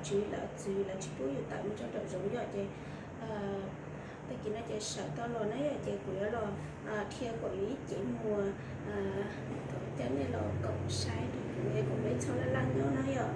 tswv lawv txwv lawv tsis pub yus tawm mus rau nraum zoov yom. Ces tag kis no ces sawv tau los na yom, ces kuv yuav los dhia kom yus ib cev muag thaum coj nej los koom saib rau kuv es kom peb txhob laj laj nyob na yom.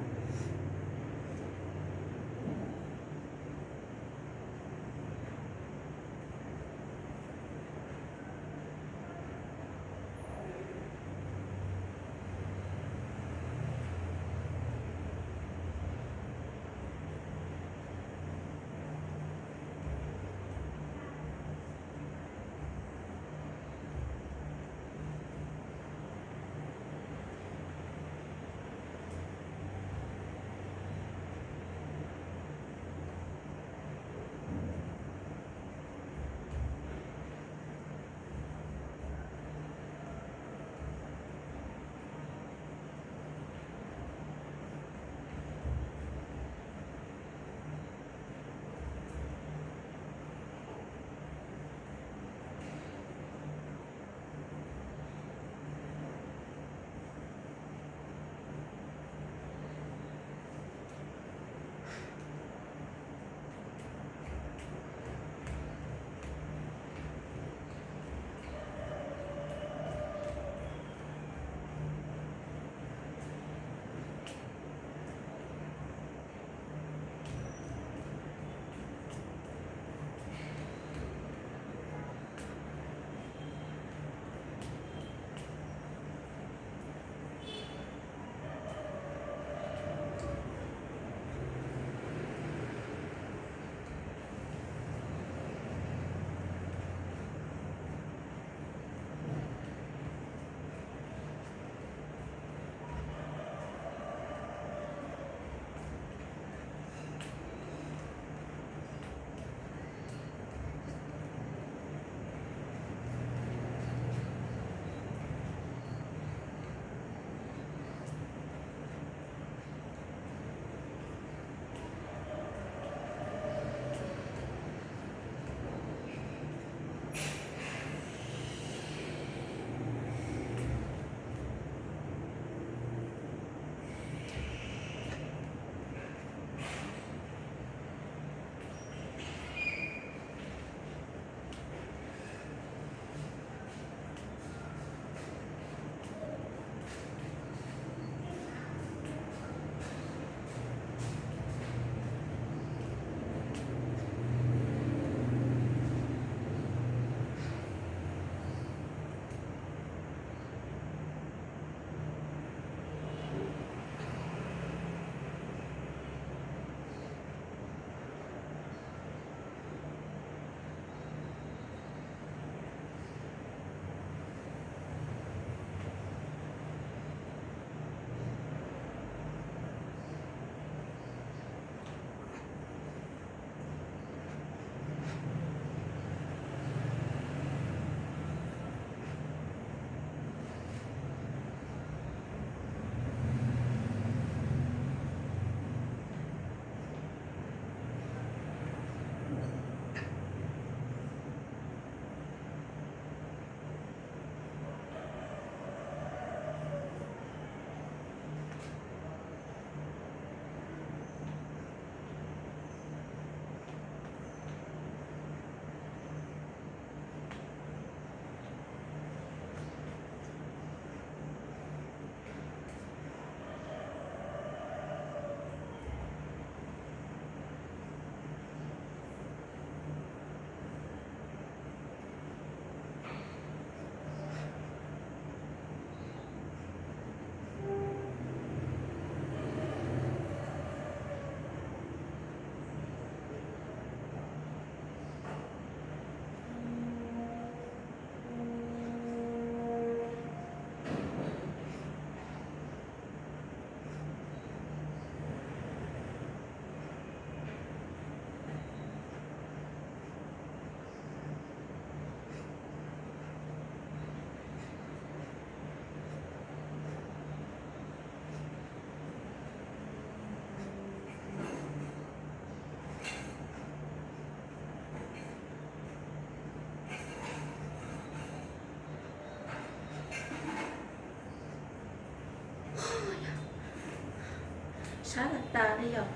Sab tas tas li yom.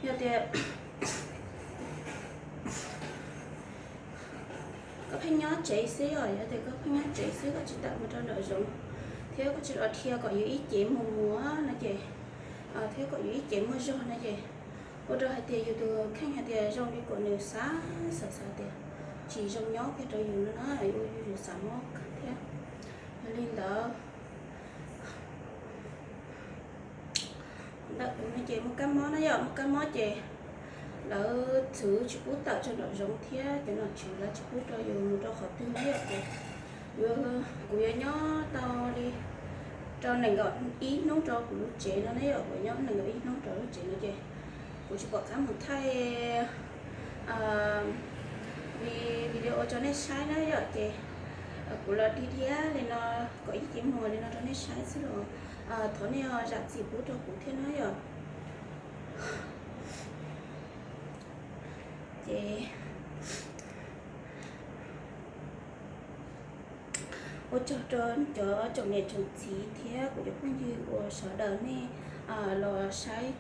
Yog tias koj pheej nyob tsev xwb os, yog tias koj pheej nyob tsev xwb koj tsis tawm mus rau nraum zoov, thiab koj tsis los dhia kom yus ib ce mus muag no ces, thiab kom yus ib ce muaj zog no ces, ua rau hais tias yus tus kheej hais tias zoo li kom nws xav, xav xav tias tsis zoo nyob kiag rau yus no na, ua yus xav mob thiab. Yog li ntawd, ntawm kuv no ces muaj kab mob na yom, muaj kab mob ces lawv txwv tsis pub tawm rau nraum zoov thiab cov nom tswv lawv tsis pub rau yus mus rau qhov twg na yom. Ces kuv yuav nyob tau li rau nees nkaum ib hnub rau kuv lub tsev no na yom, kuv nyob nees nkaum ib hnub rau lub tsev no ces kuv tsis pom qab mus thaij video rau nej saib na yom. Ces kuv los dhia dhia li no kom ib ce muag li no rau nej saib xwb los thov nej zam txim pub rau kuv thiab na yom. Ces ua tsaug rau cov tsoom niam tsoom txiv thiab kuv cov phooj ywg uas sawv daws nej los saib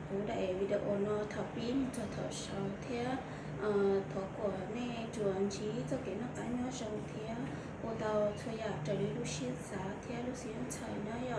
kuv daim video no thaum pib mus txog thaum xaus thiab thov kom nej tsuas ntsib txoj kev noj qab nyob zoo thiab ua tau txhua yam raws li lub siab xav thiab lub siab ntshaw na yom.